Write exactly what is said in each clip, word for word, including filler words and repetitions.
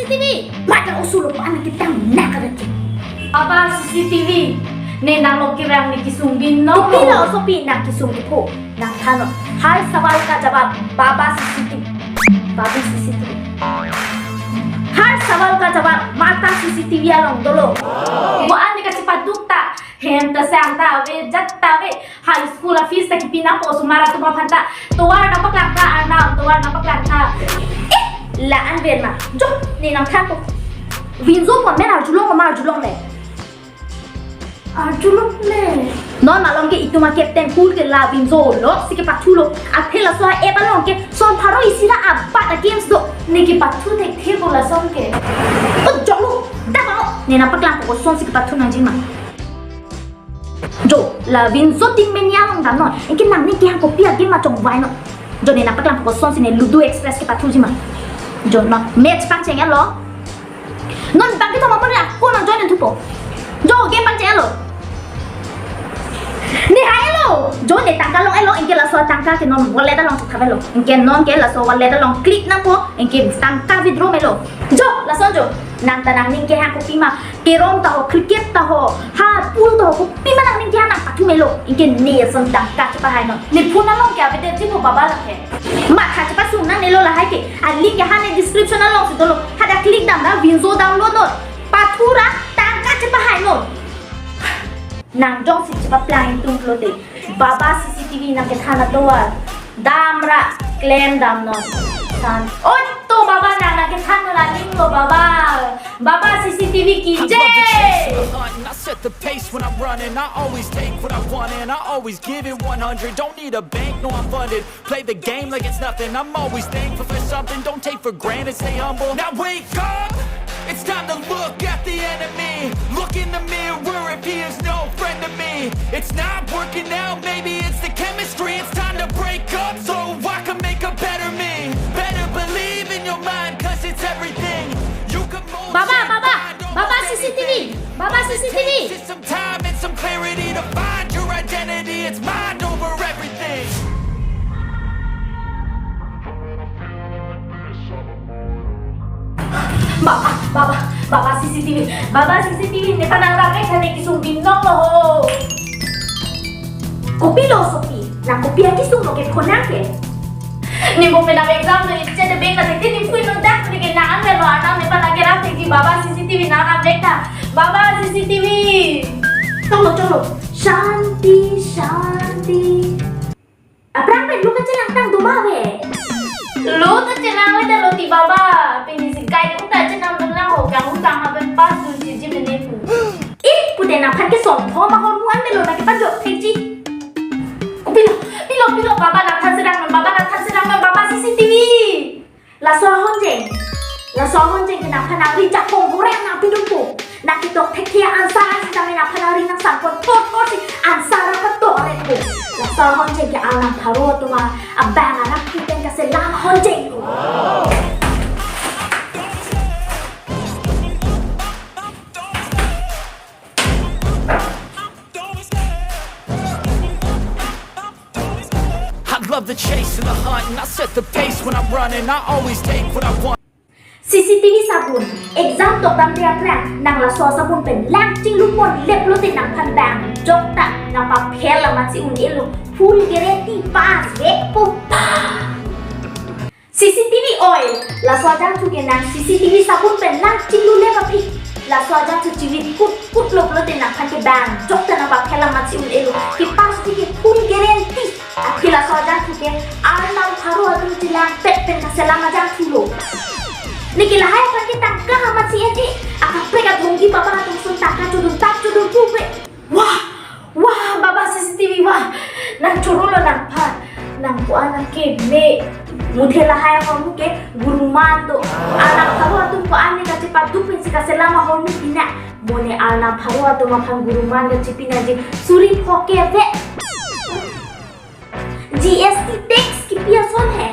T V, mata usul lo an kita nak ada ke. Baba C C T V, ne nang lo kirang ne kisung binong. Kopi lo. Sopi nang kisung kipu, nang thanon. Har sawal ka jawab, Baba C C T V. Baba C C T V. Har sawal ka jawab, mata C C T V along dolo. Ko an ne kachepaduk ta, hem ta sang ta ave, jat ta ave. High school a fees ta kipi nangpo osomar atum aphan ta. Tovar nangpaklang ta, Arnam, tovar nangpaklang ta. Eh, la-an ven ma. Jo, ne nang thanpo. Vinzo pon men arjulong ma arjulongle? Arjulongle. Non malom ke itum a captain pool ke la Vinzo lok si kepathulo. Athe laso a-app along ke son pharo isi ra abat a-games do. Ne kepathu thekthe ko lason ke. O jonglo, da ba o. Ne nangpaklangpo koson si kepathu nangji ma. Jo, la Vinzo Team Mania along damnon. Anke nangning kehang kopi a-game ma chongvainon. Jo, ne nangpaklangpo kosonsi ne Ludo Express kepathuji ma. Jo, non match pangcheng-etlo. Non bang kethom apor ne ako nang join thupo. Jo, game pangcheng-etlo. Ne hai-etlo. Jo, ne tangka long-etlo. Anke laso tangka ke non wallet along thapetlo. Anke non ke laso wallet along click nangpo. Anke tangka withdraw melo. Jo, lason jo. Nang ta nangning kehang kopi ma. Carrom ta ho, cricket ta ho, ha, pool ta ho, kopi ma nangning kehang nangpathu melo. Anke ne ason tangka chepahainon. Ne phone along ke avedet jipo baba lake. Matha chepasung nangnelo lahai ke. A-link ke ha ne description alongsi dolo. Hadak click dam ra Vinzo download non. Pathu ra tangka chepahainon. Nang jongsi chepaplang ingtung lote. Baba C C T V nang kethan atovar. Dam ra, klem damnon. San. Oi, to baba nang, nang kethan non aning lo baba. Baba C C T V ki I love the chase jai. Of the hunt, and I set the pace when I'm running. I always take what I want, and I always give it one hundred. Don't need a bank, no, I'm funded. Play the game like it's nothing. I'm always thankful for something. Don't take for granted, stay humble. Now wake up! It's time to look at the enemy. Look in the mirror if he is no friend to me. It's not working out, maybe it's the chemistry. It's time to break up so I can make a better me. Better believe in your mind, 'cause it's everything. You can mold Baba, your baba, mind, baba almost C C T V, anything. Baba All it C C T V. Takes is some time and some clarity to find your identity. It's mind over everything. Baba, baba, baba C C T V, baba C C T V, nephan nangrap-ik tha, ne kisung binong lo ho. Kopilo sopi, nang kopi akisung lo ke phone nang ke. Ne bo penap exam do iche de beng na titi ne pui no dak ne ke nang an lo anang nephan nang kerap titi baba C C T V nangrap-ik tha. Baba C C T V. Cholo, cholo. Shanti, shanti. Aphrang pen lo kachelangtang do ma ave? Lo ta chelangledetlo ti baba. Pini si kai lo ta chenam dun lang ho, kang utang ha pen pass dunji ji mene pu. Eh, pute nangphan ke song tho ma hor muan melo na ke panjo theji. Pilo, pilo, pilo, baba nangthan sedang non, baba nangthan sedang non, baba C C T V. Laso ahonjeng. Laso ahonjeng ke nangphan nangri jakong goreng nangpidunpo. Nang ketok thekthe answer sitame nangphan nangri nangsamkon por por si answer apa to are ko. Laso ahonjeng ke Arnam pharo atum abang arak kiten kaselam ahonjeng. I love the chase and the hunt, and I set the pace when I'm running. I always take what I want. C C T V sabun, exam tokdamde aphrang, nang laso sabun pen lang chinglu ponlep lote nangphan bang jokta nangpaphel amatsi un-elo, full guarantee pass vekpo. C C T V oil, laso ajangthu ke nang C C T V sabun pen lang chinglulep aphi. Laso ajangthu chivit kut kut lop lote nangphan ke bang jokta nangpaphel amatsi un-elo. Kepass ti ke full guarantee. Aphi laso ajangthu ke Arnam pharo atum chelangpet pen kaselam ajangthu lo. Neke lahai aphan ke tangka amatsi en-e. Akaprek adhongji baba atum ason tangka chodun tap chodun pupe. Wah, wah, baba C C T V, wah. Nang chorolo nangphan. Nang ko-an nang ke me. Muthe lahai ahormu ke guruman do. Arnam pharo atum ko-an ne kachepaduk pensi kaselam ahormu pina. Mo ne Arnam pharo atum aphan guruman kachepi nangji suri pho ke ve. G S T tax kipi ason he.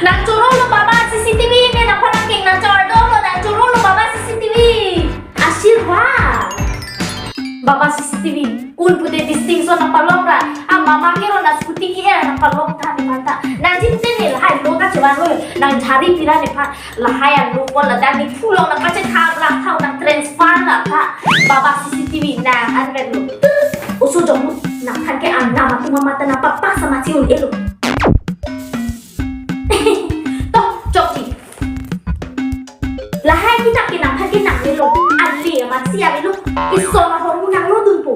Nang chorolo baba C C T V ne nangphan nangkeng nang chorolo nang chorolo baba C C T V. Ashirwad. Baba C C T V, kun pute distinction nangpalong ra. A mama ke ro na scooty ke-er nangpalong tha nephan ta. Nangji te ne lahai lo kachevan lo. Nang jhari pira nephan. Lahai an lo pon ladak ni phulong nangpachetha blang thau nang transfer la tha. Baba C C T V nang an vet lo. Oso jong nangphan ke an nama tuma mata nang papa sama si un-elo. Toh, chokji. Lahai kita ke nangphan ke nang melo. Ale amat si avelo. Ison ahormu nang lo dunpo.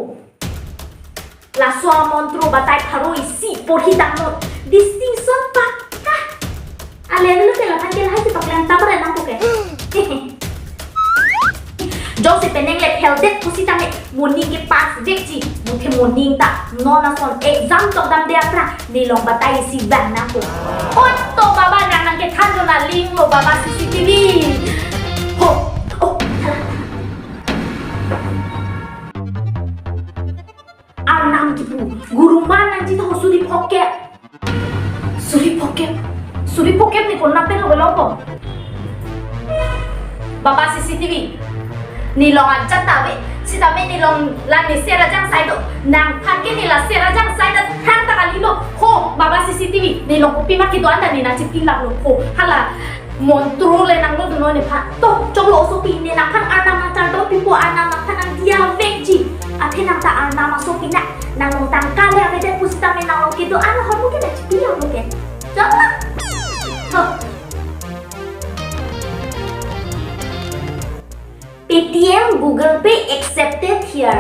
Laso amontro batai pharo isi porhi tanglo. Distinction pakka. Ale avelo te laphan ke lahai si paklang tabar nangpo ke. Jongsi penang le pheldet pusitame moning ke pass vekji. Muthe moning ta non ason exam tokdamde aphrang nelong batai isi vang nangpo. Oi to baba nang nangkethan do na linglo baba C C T V. Ho. Oh. Arnam kipu, guru man nangji ta ho suri phokep. Suri phokep. Suri phokep ni konat pen lo belong ko. Baba C C T V. Nelong ajat ta ave. Sitame nelong la ne sera jang sai do. Nangphan ke ne la sera jang sai ta thang ta kali lo. Ho, baba C C T V. Nelong kopi ma kedo-an ta ne nangchipilap lo. Ho, hala. Montro le nang lo duno nephan. To, choklo osopi ne nangphan arnam nangchardon pipo arnam nangphan nang dia vekji. Athe nang ta arnam asopi na. Nang long tangka le avedet pusitame nang long kedo-an ahormu ke nangchipilap lo ke. Choklo. To. Paytm, Google Pay accepted here.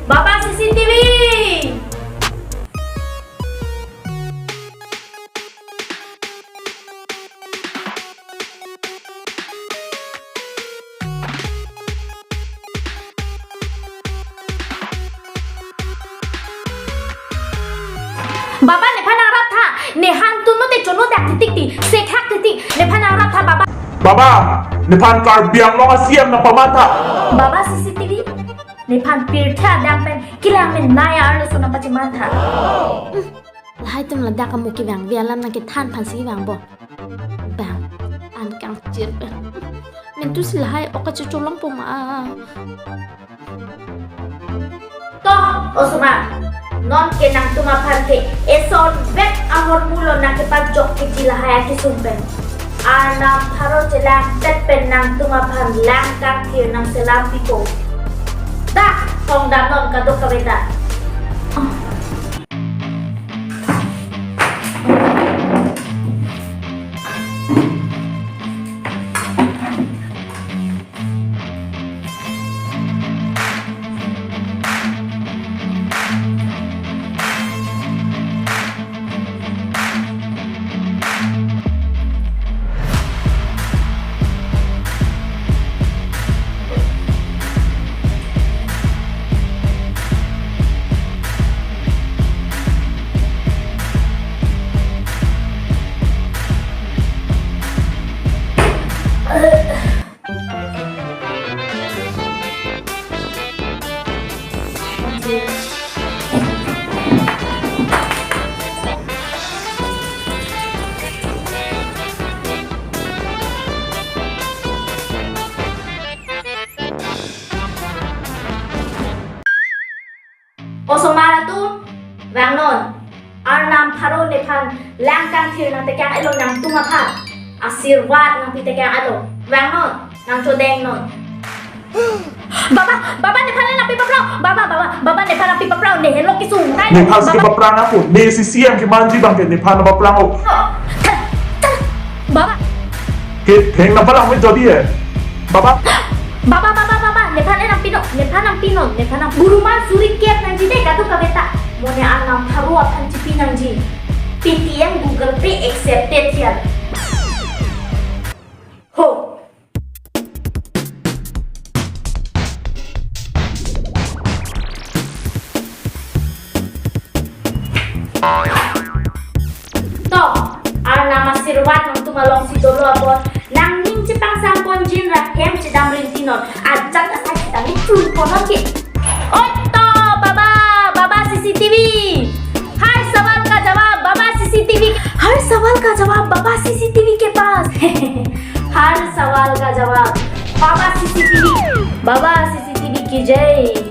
Baba C C T V. Baba nephan nangrap tha, ne hangtun no te chono dak titik ti, sekhak titik, nephan nangrap tha baba. Baba, nephan Karbi Anglong a-C M nangpaman tha. Baba C C T V, nephan pirthe adang pen kelang menei arloso nangpacheman tha. Lahai atum ladak amu kevang, ave alam nangkethan aphansi vang bo. Bang, an kangchir pen. Mentu si lahai ok kachecholong po ma. To, osomar. Non ke nangtum aphan ke eson vet ahormu lo nangkepajok keji lahai akesung pen. Arnam pharo chelangdet pen nangtum aphan lang kangthir nangselam pipo. Ta, thong damnon kadokave ta. Osomar atum, vangnon. Arnam pharo nephan lang kangthir nangtekang elo nangtum aphan. Asirwad nangpi tekang elo. Vangnon, nangchodengnon. Baba, baba nephan le nangpi paprang. Baba, baba, baba nephan nangpi paprang. Ne henlo kesung tai. Nephan si baba, paprang ako. Ne si C M kemanji abang ke nephan paprang o. Tha, tha, baba. Ke theng nangpalang me jodi he. Baba. Baba, baba, baba, nephan le nangpinon, nephan nangpinon, nephan nang. Guru man suri kep nangji te kadokave ta. Mo ne Arnam pharo aphan chipi nangji. Paytm, Google Pay accepted here. Ho. To, Arnam asirwad nangtum alongsi dolo apot, nangning chepangsam ponjin ra hem chedam rintinon, ajat asai chedam ni chun ponon ke. Oi to, baba, baba C C T V. Har sawal ka jawab, baba C C T V. Har sawal ka jawab, baba C C T V ke paas. Har sawal ka jawab, baba C C T V. Baba C C T V Ki jai.